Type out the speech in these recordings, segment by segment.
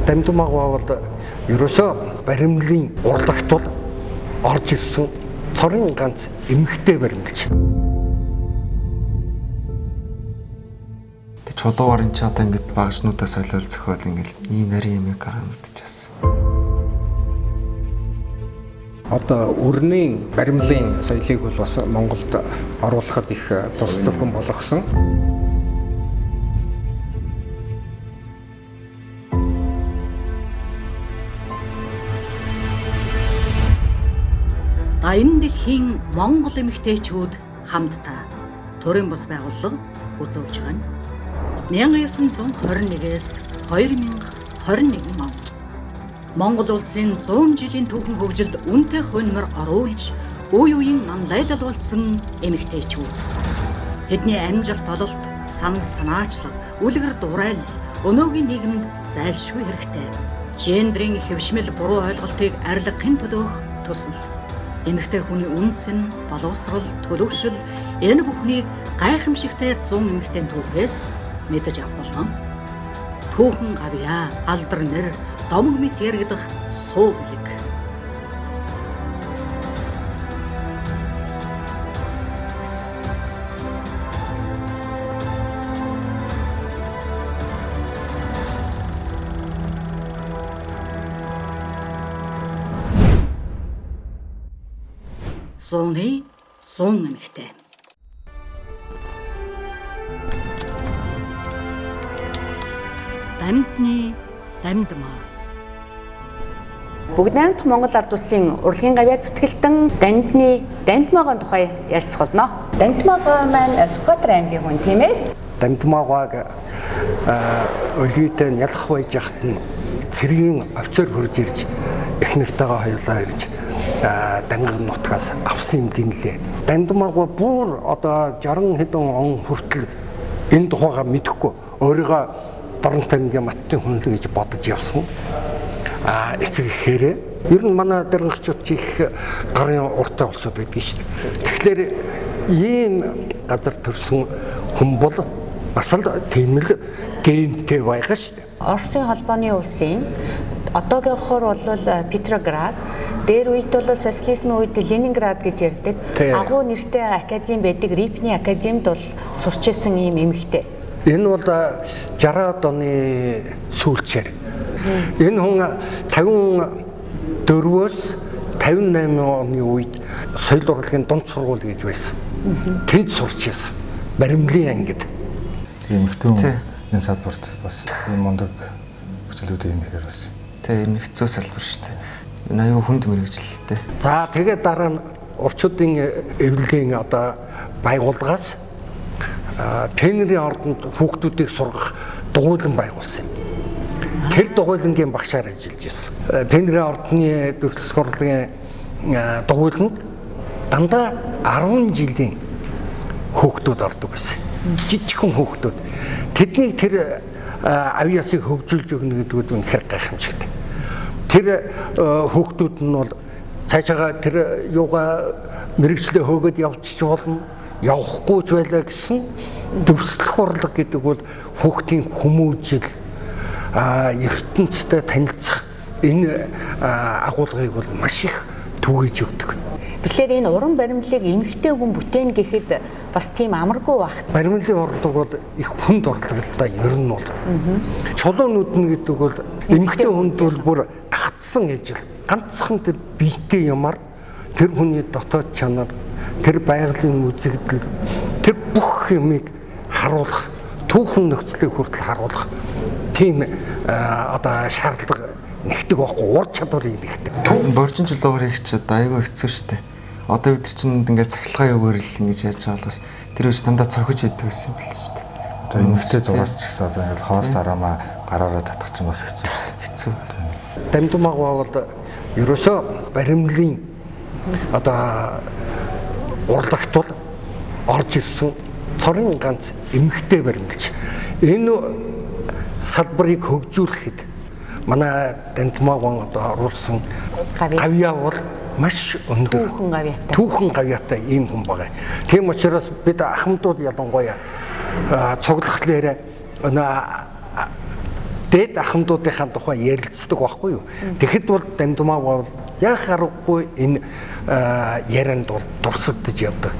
Дамдмагва бол ерөөсөө баримлын урлагт бол орж ирсэн цорын ганц эмэгтэй баримлч. Тэг чулуугаар эн чи одоо ингэж багжнуудаа солиол зөхиол ингээл ийм нарийн юм гараа мэдчихсэн. Одоо өрний баримлын соёлыг бол бас Монголд оруулахад их тус төхөн болгосон. Энэ дэлхийн Монгол эмэгтэйчүүд хамтдаа төрийн бус байгууллага үзүүлж байна. 1921-ээс 2021 он. Монгол улсын 100 жилийн түүхэн хөгжилд үнэтэй хувь оруулж үе үеийн манлайлал болсон эмэгтэйчүүд. Тэдний амжилт ололт, санал санаачлал, үлгэр дуурайл өнөөгийн нийгэмд зайлшгүй хэрэгтэй. Гендрийн хэвшмэл буруу ойлголтыг арилгахын төлөөх төсөл. Эмэгтэй хүний үндэс нь, боловсрол, төлөвшил энэ бүхнийг гайхамшигтай 100 эмэгтэй түүхээс мэдэж авах болно. Түүхэн гавьяа, алдар нэр, домог мэт яригдах суу бүлэг. Зууны 100 эмэгтэй. Дамдны дамдмаа. Бүгд найрамдах Монгол ард улсын урлагийн гавьяа зүтгэлтэн Дамдны Дамдмаагийн тухай ярилцах болно. Дамдмаагаа маань Сүхбаатар аймгийн хүн, тийм ээ? Дамдмаагааг өлгийтэй ялах байж яхад нь цэргийн офицер хурж ирж их нартайгаа хоёулаа ирж данган нутгаас авсан юм гинлээ. Дамдмаагаа бүр одоо 60 хэдэн он хүртэл энэ тухайгаа мэдэхгүй өөрийгөө Дорнот аймгийн Маттын хүн л гэж бодож явсан. Эцэг ихээрээ ер нь манай дарангачууд их гарын уртай улсууд байдаг шүү дээ. Тэгэхээр ийм газар төрсэн хүн бол бас л тийм л гентэй байгаа шүү дээ. Оросын холбооны улсын одоогийнхоор бол Петроград, дээр үед бол социализмын үед Ленинград гэж ярьдаг. Агуу нэртэй академи байдаг Рипний академид бол сурч исэн ийм эмэгтэй. Энэ бол 60-аад оны сүүлчээр. Энэ хүн 54-өөс 58 оны үед соёл урлагийн дунд сургууль гэж байсан. Тэнд сурч байсан. Баримлын ангид. Эмэгтэй хүн энэ салбарт бас энэ мундаг хөтөлбөрүүд юм гэхээр бас. Тэ энэ хэцүү салбар шүү дээ. Энэ аюу хүнд мэргэжилтэй. За тэгээд дараа нь урчуудын эвлэлийн одоо байгууллагаас Тенерийн ордонд хүүхдүүдийг сургах дугуйлан байгуулсан юм. Тэр дугуйлангийн багшаар ажиллаж байсан. Тенерийн ордны дүрслэх урлагийн дугуйланд дандаа 10 жилийн хүүхдүүд ордог байсан. Жижигхэн хүүхдүүд. Тэднийг тэр авьяасыг хөгжүүлж өгнө гэдгүүд үнэхээр гайхамшигтай. Тэр хүүхдүүд нь бол цаашаага тэр юугаа мэрэгчлээ хөөгөөд явчих болно. Явахгүй ч байлаа гэсэн дүрслэх урлаг гэдэг бол хүүхдийн хүмүүжил, ертөнцтэй танилцах энэ агуулгыг бол маш их түгээж өгдөг. Тэгэхээр энэ уран баримлалыг эмэгтэй хүн бүтээн гэхэд бас тийм амаргүй байх. Баримлын урлаг бол их хүнд урлаг л да, ер нь бол. Чулуу нүднэ гэдэг бол эмэгтэй хүнд бол бүр агтсан ижил. Ганцхан тэр биетэй юмар тэр хүний дотоод чанар, тэр байгалийн үзэгдэл, тэр бүх юмыг харуулах, түүхэн нөхцөлийг хүртэл харуулах тийм одоо шаардлага нэгдэг байхгүй, ур чадварыг нэгдэг. Борчин чулуугаар их ч одоо айгүй хэцүү шүү дээ. Одоо бид чинь ингээд цахилгаан югаар л ингэж яаж байгаа болохоос тэр үеч дандаа цохиж хийдэг гэсэн юм байна шүү дээ. Одоо эмэгтэй зураач гэсэн одоо ингээд хоос тараамаа гараараа татах чинь бас хэцүү шүү дээ. Хэцүү. Дамдмаагаа бол ерөөсөө баримлын одоо урлагт бол орж ирсэн цорын ганц эмэгтэй баримлч. Энэ салбарыг хөгжүүлэхэд манай Дамдмаагаан одоо оруулсан гавьяа бол маш өндөр. Түүхэн гавьяатай. Түүхэн гавьяатай ийм хүн байгаа. Тийм учраас бид ахмадууд ялангуяа цуглахлаарэ дээд ахмадуудынхаа тухай ярилцдаг байхгүй юу. Тэгэхэд бол Дамдмаа бол яах аргагүй энэ ярианд бол дурсагдаж явдаг.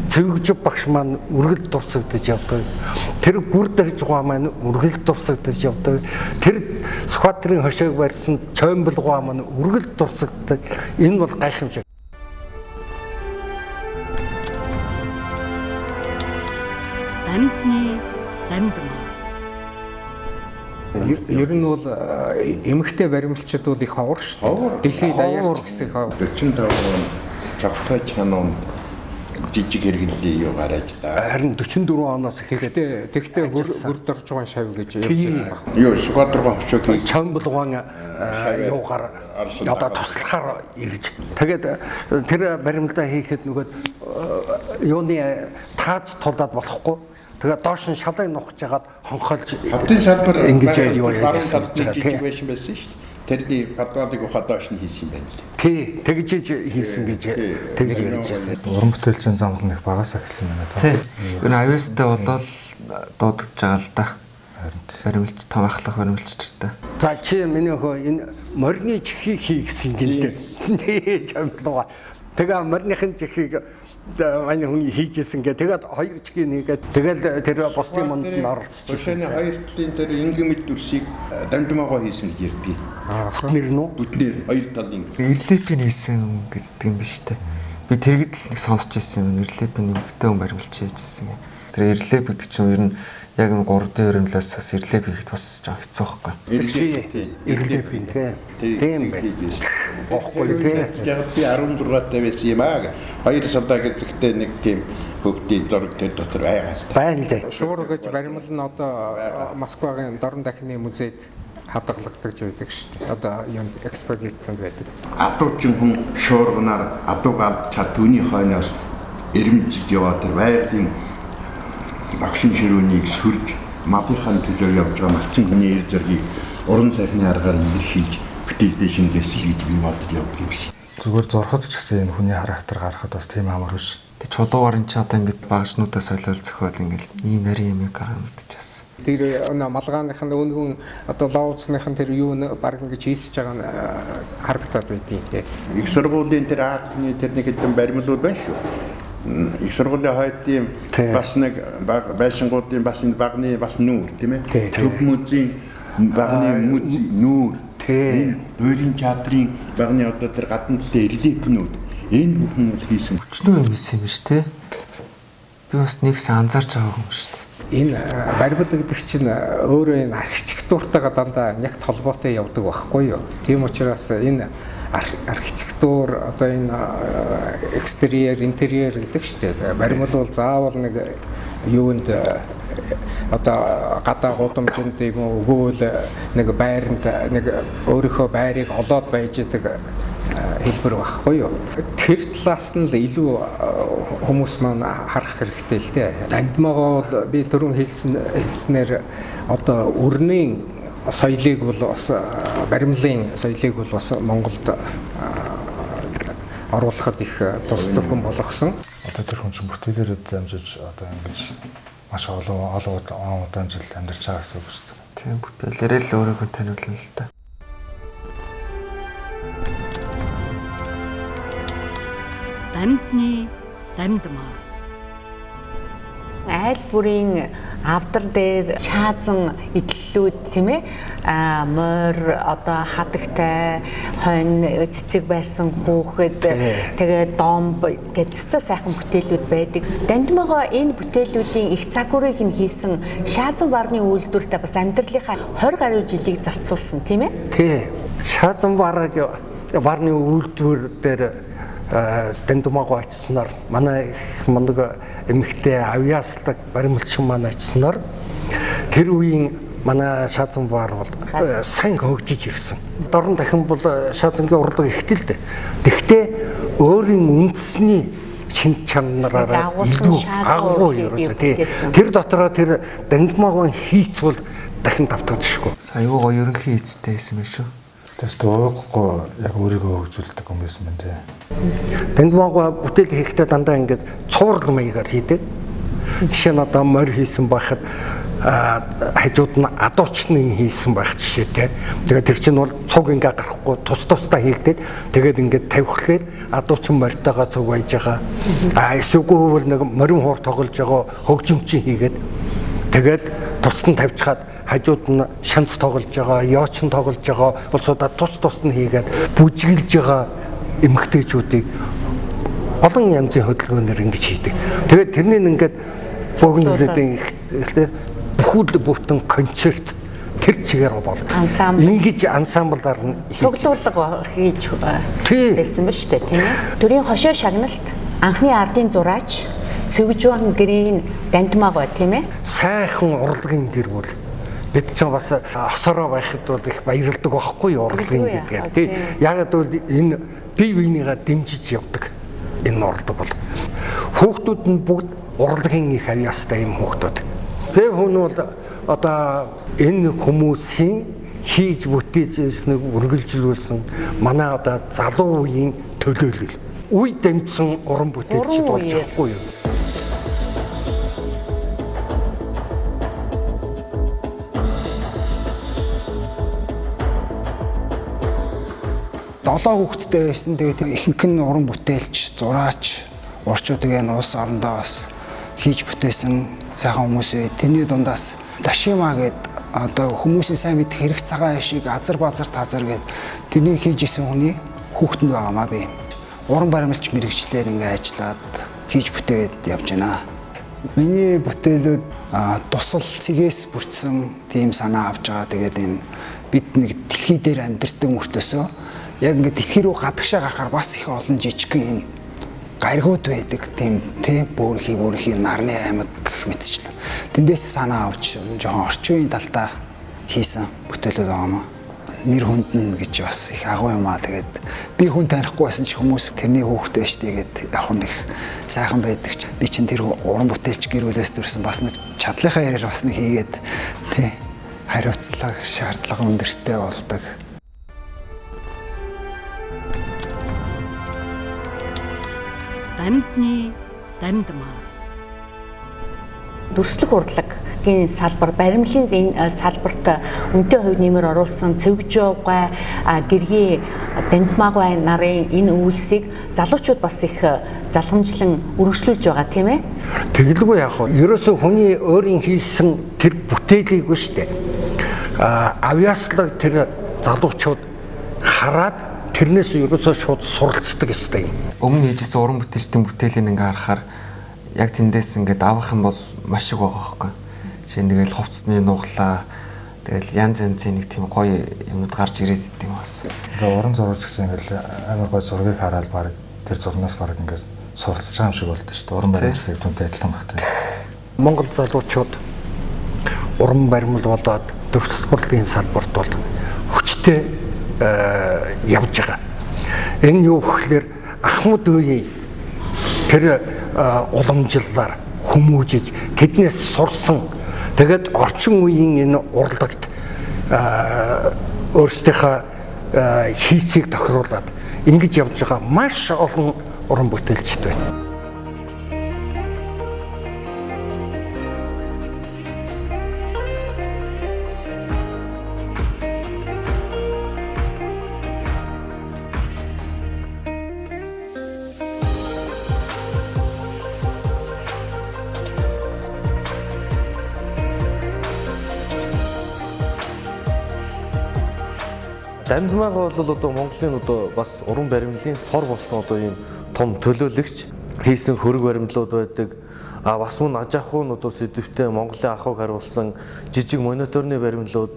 Цэвэгжив багш маань үргэлж дурсагдаж явдаг. Тэр гүр дэржгуа маань үргэлж дурсагдаж явдаг. Тэр Сүхбаатарын хошойг барьсан Чоймболгуа маань үргэлж дурсагддаг. Энэ бол гайхамшиг. Дамдны дамдмаа. Ер нь бол эмэгтэй баримлчид бол их ховор шүү дээ. Дэлхийд даяарч гэсэн ховор. 45 он Чогтой чануунд жижиг хэрэглэлийн юу гараж та. Харин 44 оноос эхлээд тэгтээ хөр дорж байгаа шав гэж ярьж байсан баг. Юу Сүхбаатарын хошойг Чоймболгуан юугаар одоо туслахаар ирж. Тэгээд тэр баримлаа хийхэд нөгөө юуны тааз тулаад болохгүй. Тэгээд доош нь шалыг нухаж жагаад хонхолж хавтын салбар ингэж юу яаж байсан жижиг байсан байсан шүү дээ. Тэрний гадаадыг ухаа доош нь хийсэн юм байна лээ. Тий, тэгжиж хийсэн гэж тэгж ярьж байсан. Уран бүтээлчийн замгал нэг багаас эхэлсэн байна тий. Энэ авьяастай болоод дуудагдж байгаа л да. Баримлч том ахлах баримлч нартай. За чи миний хөө энэ морины чихийг хий гэсэн гинтэй. Чамдлууга. Тэгээ мориныхын чихийг манай хүн хийжсэн гэ. Тэгээд хоёр чихийг нэгээд тэгэл тэр бусдын мунд нь оролцож байсан. Хошооны хоёр талын тэр ингийн мэд дүрсийг Дамдмаагаа хийсэн гэж ярьдгийг. Бүтнэр нь үү? Бүтнэр хоёр талын. Ирлепин хийсэн гэдэг юм биш үү? Би тэргэд л нэг сонсч ирсэн юм. Ирлепин эмэгтэй хүн баримлч хийжсэн юм. Тэр ирлеп гэдэг чинь ер нь яг энэ 3D баримлаас бас ирлеп хийхэд бас жоо хэцүү байхгүй. Ирлепин тий. Тийм байна. Боохгүй тий. Яг би 16 таа байсан юм аа. Хоёр садаа гэзэгтэй нэг тийм хөгтийн зураг тэр дотор байгаа л. Байна лээ. Шуургаж баримл нь одоо Москвагийн Дорн дахины музейд хадгалагдаж байдаг шүү дээ. Одоо юунд экспозицид байдаг. Адуучин хүн шуурганаар адууг алдчаад түүний хойноос эрмэлзэж яваа тэр байгалийн багшин ширүүнийг сүрж малынхаа төлөө явж байгаа малчин хүний эр зөргийг уран сайхны аргаар илэрхийлж бүтээлдээ шингээсэн гэж би бодож явдаг юм шиг. Зүгээр зурхад ч гэсэн энэ хүний характер гаргахад бас тийм амар биш. Тэг чулуугаар энэ ч одоо ингэж багшнуудаа солиол зөхиол ингээл ийм нарийн юм гараа мэдчихсэн. Тэр малгааных нь өнгөн одоо лоуцных нь тэр юу баг ингэж хийсэж байгаа нь харагдаад байдیں۔ Тий. Их сургуулийн тэр артны тэр нэг хэдэн баримлууд байна шүү. Их сургуулийн хойдын бас нэг байшингуудын бас энэ багны бас нүүр тийм ээ. Төв музейн багны музей нүүр. Тий. Дуурийн театрын багны одоо тэр гадна талын рельефнүүд энэ бүхэн бол хийсэн. Өчнөө юм хийсэн юм биш те. Би бас нэг сан анзаарч байгаагүй юм шүү дээ. Энэ баримл гэдэг чинь өөрөө энэ архитектуртайгаа дандаа нягт холбоотой явдаг байхгүй юу. Тийм учраас энэ архитектур одоо энэ экстерьер, интерьер гэдэг шүү дээ. Баримл бол заавал нэг юунд одоо гадаа гудамжинд юм уу өгөөл нэг байранд нэг өөрийнхөө байрыг олоод байж идэг хэлбэр байхгүй юу. Тэр талаас нь л илүү хүмүүс маань харах хэрэгтэй л дээ. Дамдмаагаа бол би түрүүн хэлснээр одоо өрний соёлыг бол бас баримлын соёлыг бол бас Монголд оруулахад их тус төхөн болгосон. Одоо тэр хүн чинь бүтээлээрээ дамжиж одоо ингэж маш олон олон удаан жил амьдарч байгаа гэсэн үг шүү дээ. Тийм бүтээлээрээ л өөрийгөө таниулна л та. Дамдны дамдмаа. Айл бүрийн авдар дээр шаазан эдлэлүүд тийм ээ морь одоо хадагтай хонь цэцэг байрсан хүүхэд тэгээ домб гэдэгтэй сайхан бүтээлүүд байдаг. Дамдмаагаа энэ бүтээлүүдийн их загварыг нь хийсэн шаазан варны үйлдвэртээ бас амьдралынхаа 20 гаруй жилийг зарцуулсан тийм ээ. Тий. Шаазан варыг варны үйлдвэр дээр Дамдмаагаа очсноор манай их мундаг эмэгтэй авьяаслаг баримлчин маань очсноор тэр үеийн манай Шаазан бар бол сайн хөгжиж ирсэн. Дорн дахин бол Шаазангийн урлаг ихтэй л дээ. Тэгтээ өөрийн үндэсний шинж чанараараа илүү агуу ерөөсөө тий. Тэр дотроо тэр Дамдмаагаа хийцвэл дахин давтагдчихгүй. Аюу гоё ерөнхий эзтэй байсан байх шүү. Тэс дуугахгүй яг өөрийгөө хөгжүүлдэг юм байсан байна тий. Дамдмаагаа бүтээл хийхдээ дандаа ингээд цуврал маягаар хийдэг. Жишээ нь одоо морь хийсэн байхад хажууд нь адуучны хийсэн байх жишээтэй. Тэгээд тэр чинь бол цуг ингээ гарахгүй тус тусдаа хийгдээд тэгээд ингээд тавихлаар адуучин морьтойгоо цуг баяж байгаа. А эсвэл бол нэг морин хуур тоглож байгаа хөгжимчин хийгээд тэгээд тусад нь тавьчихад хажууд нь шанц тоглож байгаа, ёочин тоглож байгаа улсуудаа тус тус нь хийгээд бүжиглж байгаа эмэгтэйчүүдийг олон янзын хөдөлгөөнөөр ингэж хийдэг. Тэгээд тэрний ингээд богино ихлээр бүхэл бүтэн концерт тэр чигээр болдог. Ингэж ансамблаар нь цуглуулга хийж байсан ба шүү дээ, тийм ээ. Төрийн хошоо шагналт анхны ардын зураач Цэвжван гэрийн Дандмаг бай, тийм ээ. Сайхан урлагийн гэр бүл. Бид ч бас хосороо байхад бол их баярлдаг байхгүй юу урлагийн гэдгээр тий. Яг бол энэ бие биенийгээ дэмжиж явдаг энэ урлаг бол. Хүүхдүүд нь бүгд урлагийн их авьяастай юм хүүхдүүд. Зэв хүн бол одоо энэ хүмүүсийн хийж бүтээж ирснийг үргэлжлүүлсэн манай одоо залуу үеийн төлөөлөл. Үе дэмжсэн уран бүтээлчд болж байхгүй юу? Долоо хүүхэдтэй байсан. Тэгээд ихэнх нь уран бүтээлч, зураач, урчуудыг энэ улс орондоо бас хийж бүтээсэн сайхан хүмүүс бай. Тэрний дундаас Дашима гээд одоо хүмүүсийн сайн мэдэх хэрэг цагаан шиг азар базар тазар гээд тэрнийг хийж исэн хүний хүүхэд нь байгаамаа би. Уран баримлч мэрэгчлэр ингээ ажиллаад хийж бүтээгээд явж байна. Миний бүтээлүүд тусал цэгээс бүрдсэн тийм санаа авч байгаа. Тэгээд ийм бид нэг дэлхий дээр амьдардаг мөртлөөсөө яг ингээд дэлхий рүү гадагшаа гарахаар бас их олон жижигхэн юм гаригууд байдаг. Тийм тий бөөрхий нарны аймаг гэх мэтчлэн. Тэндээс санаа авч жоохон орчин үеийн талдаа хийсэн бүтээлүүд байгаа юм аа. Нэр хүнд нь гэж бас их агуу юм аа. Тэгээд би хүн танихгүй байсан ч хүмүүс тэрний хүүхдээ штэ гээд яг нэг сайхан байдаг ч би чинь тэр уран бүтээлч гэр бүлээс төрсэн бас нэг чадлынхаа яриар бас нэг хийгээд тий хариуцлага шаардлага өндөртэй болдог. Дамдны дамдмаа. Дүрслэх урлагийн салбар, баримлын энэ салбарт үнэтэй хувь нэмэр оруулсан Цэвжуугай, Гэргийн Дандмаагай нарын энэ үйлсийг залуучууд бас их залгамжлан үргэлжлүүлж байгаа, тийм ээ. Тэгэлгүй яах вэ? Ерөөсөө хүний өөрийн хийсэн тэр бүтээлийг ба штэ. Авьяаслаг тэр залуучууд хараад тэрнээс ерөөсөө шууд суралцдаг ёстой юм. Өмнө хийжсэн уран бүтээлчдийн бүтээлийг ингээ харахаар яг тэндээс ингээд авах юм бол маш их байгаа байхгүй. Жишээ нь тэгэл хувцсны нуглаа, тэгэл янз янзын нэг тийм гоё юмнууд гарч ирээд идэв юм бас. Одоо уран зурагч гэсэн ингээл амар гоё зургийг хараад баг тэр зурнаас баг ингээд суралцж байгаа юм шиг болдог шүү дээ. Уран баримлыг түнтэй адилхан баг тийм. Монгол залуучууд уран баримл болоод дүрслэх урлагийн салбарт бол хүчтэй явж байгаа. Энэ юу гэхлээр ахмад үеийн тэр уламжлалаар хүмүүжиж тэднээс сурсан. Тэгээд орчин үеийн энэ урлагт өөрсдийнхөө хийцийг тохируулад ингэж явж байгаа маш олон уран бүтээлчд байна. Дамдмаага бол одоо Монголын одоо бас уран баримлын сор болсон одоо ийм том төлөөлөгч хийсэн хөрөг баримлууд байдаг. А бас мөн аж ахуйн одоо сэдвтэй Монголын ахуйг харуулсан жижиг мониторны баримлууд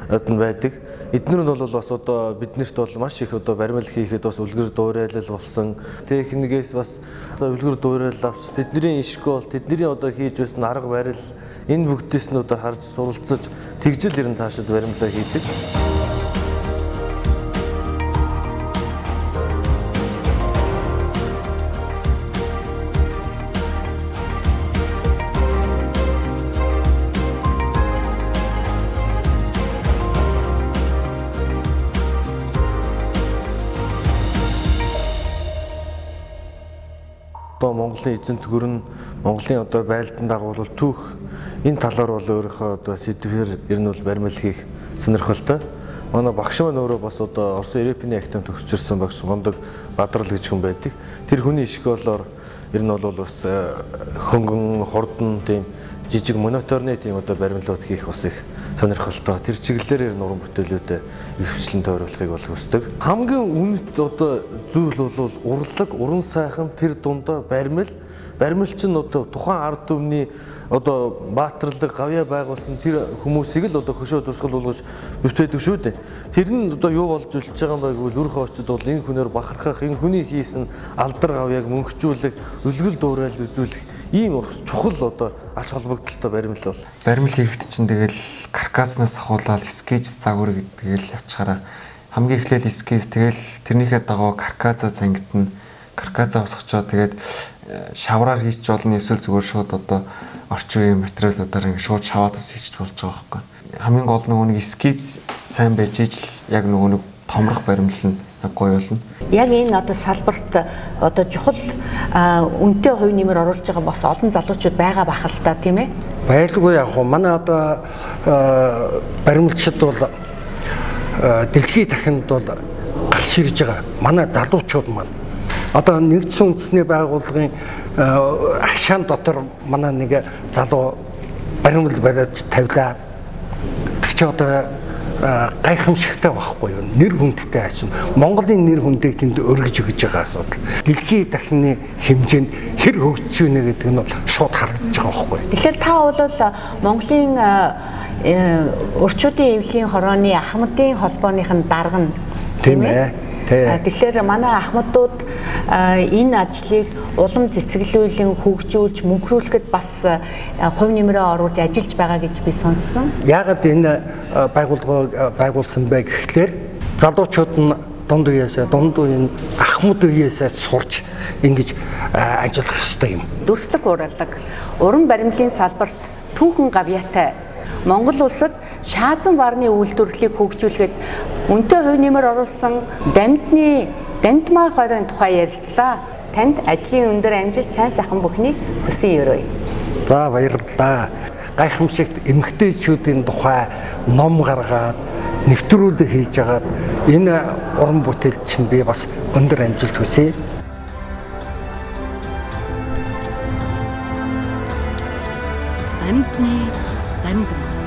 нь байдаг. Эднэр нь бол бас одоо биднэрт бол маш их одоо баримл хийхэд бас үлгэр дуурайлал болсон. Техникээс бас одоо үлгэр дуурайлал авч тэдний школ, тэдний одоо хийж байсан арга барил энэ бүгдээс нь одоо харж суралцаж тэгжил ерэн цаашид баримлаа хийдэг. Одоо Монголын эзэнт гүрэн Монголын одоо байлдан дагуу бол түүх энэ талаар бол өөрийнхөө одоо сэдвээр ер нь бол баримл хийх сонирхолтой. Манай багш маань өөрөө бас одоо Оросын Репиний академид төгсчихсэн багш Гондог Бадрал гэж хүн байдаг. Тэр хүний школоор ер нь бол бас хөнгөн хурдан тийм жижиг мониторны тийм одоо баримлууд хийх бас их сонирхолтой. Тэр чиглэлээр ер нь уран бүтээлүүдэд их хвчлэн тойруулахыг бол хүсдэг. Хамгийн үнэт одоо зүйл бол урлаг, уран сайхан тэр дундаа баримл. Баримл чинь одоо тухайн ард түмний одоо баатарлаг гавьяа байгуулсан тэр хүмүүсийг л одоо хөшөө дурсгал болгож бүтээдэг шүү дээ. Тэр нь одоо юу болж үлдэж байгаа юм бэ гэвэл өрх очид бол энэ хүнээр бахархах, энэ хүний хийсэн алдар гавьяаг мөнхжүүлэх, үлгэл дуурайл үзүүлэх ийм чухал одоо ач холбогдолтой баримл бол. Баримл хийхэд чинь тэгэл каркаснаас ахуулаад скетч загвар гэдгээл явчихаараа хамгийн эхлээл эскиз тэгэл тэрнийхээ дагуу карказа зангидна. Карказа босгочоо тэгээд шавраар хийж болно эсвэл зүгээр шууд одоо орчин үеийн материалуудаар ингэ шууд шаваад бас хийж болж байгаа байхгүй. Хамгийн гол нөгөө нэг эскиз сайн байж ижил яг нөгөө нэг томрох баримлал нь яг гоё болно. Яг энэ одоо салбарт одоо чухал үнэтэй хувь нэмэр оруулж байгаа бас олон залуучууд байгаа бах л та тийм ээ. Байлгүй яг хуу манай одоо баримлчид бол дэлхийд дахинд бол гарч ирж байгаа. Манай залуучууд маань одоо нэгдсэн үндэсний байгууллагын хашаан дотор манай нэг залуу баримл бариад тавилаа. Тэр чи одоо гайхамшигтай байхгүй юу? Нэр хүндтэй ачин. Монголын нэр хүндийг тэнд өргөж өгж байгаа асуудал. Дэлхийн дахины хэмжээнд хэр хөгжиж байна гэдэг нь бол шууд харагдаж байгаа байхгүй юу? Тэгэхээр та бол Монголын урчуудын эвлийн хорооны Ахмадын холбооных нь дарга нь тийм ээ. Тэгэхээр манай ахмадууд энэ ажлыг улам цэцэглүүлэн хөгжүүлж мөнхрүүлэхэд бас хувь нэмрээ оруулж ажиллаж байгаа гэж би сонссон. Яагаад энэ байгууллага байгуулсан бэ гэхлээр залуучууд нь дунд үеэсээ дунд үеийн ахмад үеэсээ сурч ингэж ажиллах ёстой юм. Дүрслэг урлаг, уран баримлын салбарт түүхэн гавьяатай Монгол улсад шаазан варны үйлдвэрлэлийг хөгжүүлэхэд үнэтэй хувь нэмэр оруулсан дамтны Дантмаа хоёрын тухай ярилцлаа. Танд ажлын өндөр амжилт, сайн сайхан бүхнийг хүсэн өрөөе. За баярлалаа. Гайхамшигт эмэгтэйчүүдийн тухай ном гаргаад нэвтрүүлэг хийж агаад энэ уран бүтээлд чинь би бас өндөр амжилт хүсье. Дамтны дамтмаа.